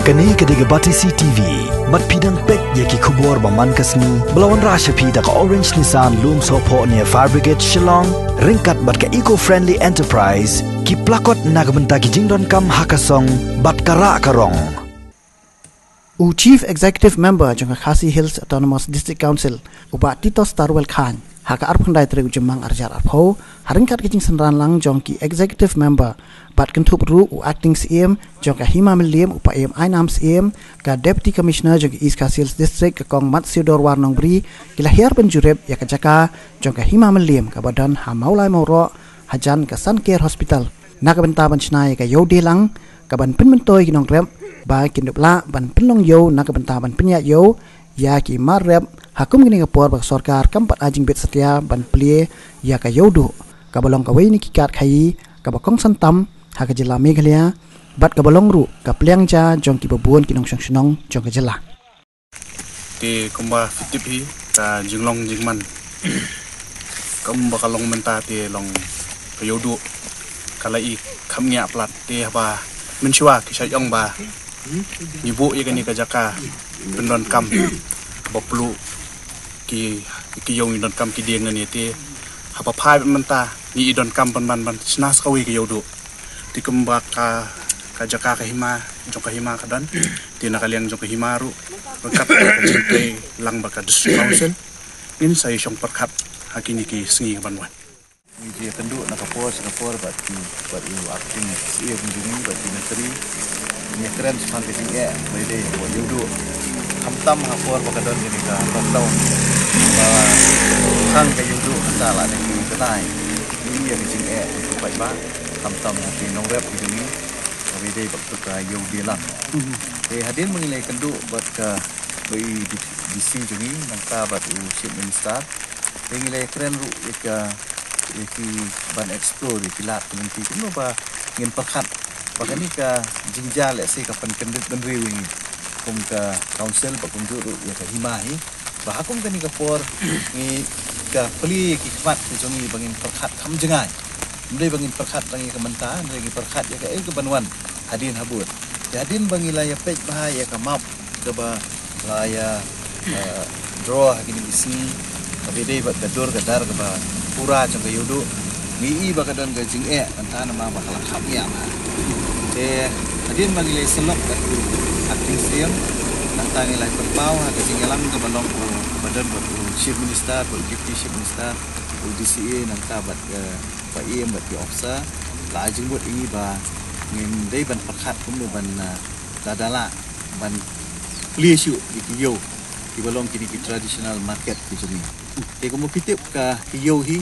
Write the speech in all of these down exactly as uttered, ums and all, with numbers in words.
Kane ka dei ka Batesi T V. Bad phi dang peit ïa ki khubor ba man ka sngi ba la wanrah sha phi da ka Orange Nissan Lumsohphoh near Fire Brigade Shillong, ryngkat bad ka Eco Friendly Enterprise, ki plakot na ka bynta ki jingdonkam ha ka song bad ka rah ka rong. U Chief Executive Member jong ka Khasi Hills Autonomous District Council, u Bah Titos Tarwel Chyne, ha ka arphew khyndai tarik u Jymmang arhajar arphew, ha ryngkat ka jingsynran lang jong ki Executive Member, bad kynthup ruh u Acting C M jong ka Hima Mylliem, u Paiem Ainam Syiem, ka Deputy Commissioner jong ka East Khasi Hills District, ka Kong Matsiu Dorwar Nongbri, ki la hiar ban jurip ïa ka jaka jong ka Hima Mylliem kaba don ha Mawlai Mawroh, hajan ka Sun Care Hospital, na ka bynta ban shna ïa ka Ïew Die Lang, kaban pynmyntoi ki nongrep ba kin ïoh lah ban pynlong ïew, na ka bynta ban pynïaid ïew ïa ki mar rep, ha kum kane ka por ba ka sorkar kam pat ai jingbit satia ban plie ïa ka Ïew Duh, kaba long kawei na ki kat khaii kaba kongsan tam ha ka jylla Meghalaya, bad kaba long ruh ka pliang ja jong kiba bun ki nongshong shnong jong ka jylla. Te kumba phi tip hi, ka jinglong jingman kumba ka long mynta te long ka Ïew Duh ka la i kham ngiah palat. Te haba mynshuwa ki shait ong ba ngi buh ïa kane ka jaka pyndonkam ba plu ki, ki ïew ngi donkam ki dieng, ne te haba phai mynta ngi i donkam ban ban ban shna sa kawei ka Ïew Duh. Te kumba ka, ka jaka ka hima, jong ka hima ka don, te na ka liang jong ka hima ruh, ryngkat ka jingtei lang bad ka District Council, ngin sa ïa shong pyrkhat ha kine ki sngi kaban wan. Ngi ju ïakynduh na ka por sha ka por bad ki, bad u Acting C M jong ngi, bad ki Myntri. Ngi kren shaphang ka jingeh ba ïadei bad Ïew Duh, khamtam ha por ba ka don kane ka lockdown ba khang ka Ïew Duh hangta la dei ki bnai. Ngi ïa ka jingeh ka paidbah, khamtam ha ki nongrep ki jong ngi, kaba ïadei bad ka Ïew Die Lang. Te hadien ba ngi la ïakynduh bad ka, bad i D C jong ngi, nangta bad u Chief Minister, te ngi la ïakren ruh ïa ka, ïa ki ban explore ïa ki lad ki lynti kumno ba ngin pyrkhat ba kane ka jingjia lehse ka pynkyndit bynriew ïa ngi kum ka council, bad kumjuh ruh ïa ka hima hi, ba ha kum kane ka por ngi, ka plie ïa ki khmat ki jong ngi ba ngin pyrkhat kham jngai. Ym dei ba ngin pyrkhat tang ïa ka mynta, hynrei ngi pyrkhat ïa kaei kaban wan hadien habud. Te hadien ba ngi la ïa peit bha ïa ka map kaba la ïa, eh, draw ha kine ki sngi, kaba ïadei bad ka dur ka dar kaba pura jong ka Ïew Duh, ngi i ba ka don ka jingeh, nangta namar ba ka la kham ïa bha. Te hadien ba ngi la ïa sylloh bad u Acting C M, nangta ngi la ïa pynpaw ha ka jingïalang kaba long u, kaba don bad u Chief Minister, bad u Deputy Chief Minister, u D C A, nangta bad, eh, Paiem bad ki officer, la ai jingmut ïa ngi ba ngin dei ban pyrkhat kumno ban, eh, da da lah ban plie shuh ïa ki ïew kiba long kine ki traditional market ki jong ngi. Te kumba phi tip, ka ki ïew hi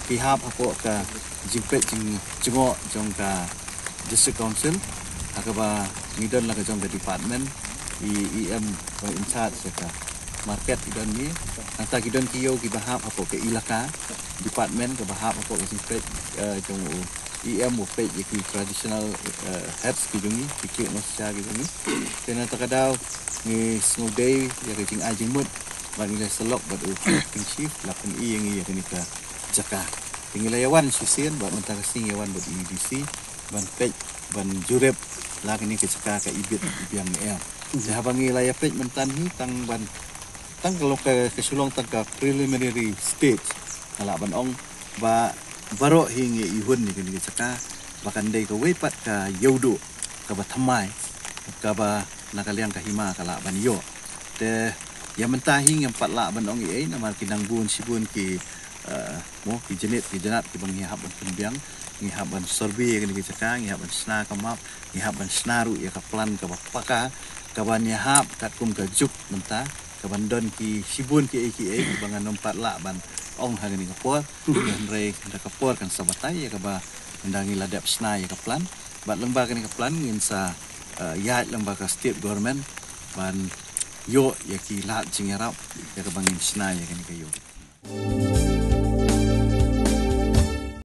ki hap hapoh ka jingpeit jing, jingïoh jong ka District Council, ha kaba ngi don la ka jong ka department, i E M ba in charge ïa ka market ki don hi, nangta ki don ki ïew kiba hap hapoh ka elaka, department kaba hap hapoh ka jingpeit, eh, jong u E M ba peit ïa ki traditional, eh, herbs ki jong ngi, ki khiew nongshit ki jong ngi. Te na kata ka daw ngi sngewdei ïa ka jingai jingmut bad ngi la sylloh bad u Acting Chief, la pyni ïa ngi ïa kane ka jaka. Te ngi la ïa wan shisien bad mynta ka sngi ngi ïa wan bad i D C ban peit, ban jurip la kane ka jaka ka ibit ibiang ne em. Te haba ngi la ïa peit mynta hi, tang ban, tang ka long ka, ka shu long tang ka preliminary stage, nga lah ban ong, ba baroh hi ngi ihun ïa kane ka jaka ba kan dei kawei pat ka Ïew Duh kaba thymmai, kaba na ka liang ka hima ka lah ban ïoh. Te ïa mynta hi ngim pat lah ban ong ei ei namar ki dang bun shibun ki, eh, mo, ki jnit ki jnat kiba ngi hap ban pynbiang, ngi hap ban survey ïa kane ka jaka, ngi hap ban shna ka map, ngi hap ban shna ruh ïa ka plan kaba paka, kaban ïahap katkum ka juk mynta, kaban don ki shibun ki ei ki ei kiba ngan ym pat lah ban ong ha kane ka por. Hynrei da ka por kan sa batai ïa kaba ynda ngi la dep shna ïa ka plan. Bad lyngba kane ka plan ngin sa, eh, ïaid lyngba ka state government ban ïoh ïa ki lad jingïarap ïa kaba ngin shna ïa kane ka ïew.